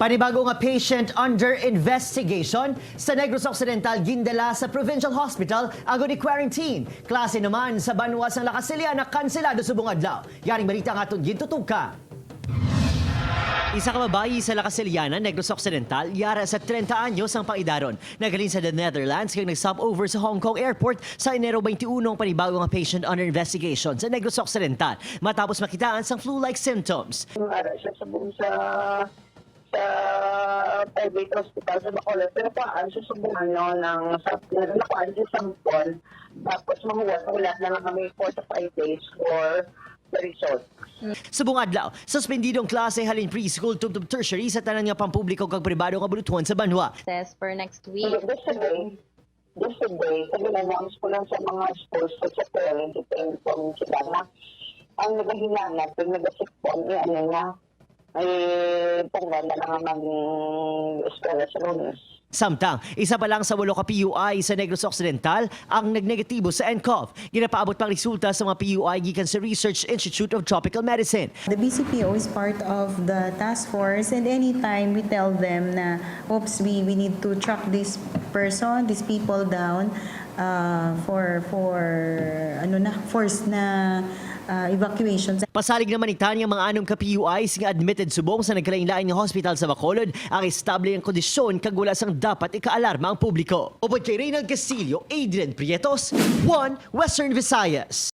Panibago nga patient under investigation sa Negros Occidental gindala sa Provincial Hospital agod i-quarantine. Klase naman sa banwa sang La Casilya na kanselado subong adlaw. Yaring balita nga aton gintutukan. Isa ka babayi sa La Casillana, Negros Occidental, yara sa 30 anyos ang paidaron. Nagalin sa the Netherlands kag nag-stopover sa Hong Kong Airport sa Enero 21 ang panibago nga patient under investigation sa Negros Occidental matapos makitaan sang flu-like symptoms. Ara siya sa buong sa private hospital sa Bacolod. Pero kuhaan siya sa buong ano, ng, sa, nakuhaan siya sample. Tapos mahuwas, wala na lang kami 4 to 5 days for the result. Subong adlaw, suspendido ang klase halin preschool tubtob tertiary sa tanan nga pampubliko kag pribado nga bulutuan sa banwa. Test for next week. This today, sabi na announce ko lang sa mga schools sa parents, ito inform sila na ang nagahinanap, yung nagasipon, eh, ano na, eh, punggan na lang ang mag-eskwela sa Lunes. Samtang, isa pa lang sa walo ka PUI sa Negros Occidental ang nagnegatibo sa nCoV. Ginapaabot pang resulta sa mga PUI gikan sa Research Institute of Tropical Medicine. The BCPO is part of the task force, and anytime we tell them na, oops, we need to track this person, these people down for ano na, forced na evacuations. Pasalig naman ni Tanya mga anom ka PUIs nga admitted subong sa nagkalain-lain nga hospital sa Bacolod ang estable ang kondisyon kag wala sang dapat ikaalarma ang publiko. Upod kay Reynald Castillo, Adrian Prietos, 1 Western Visayas.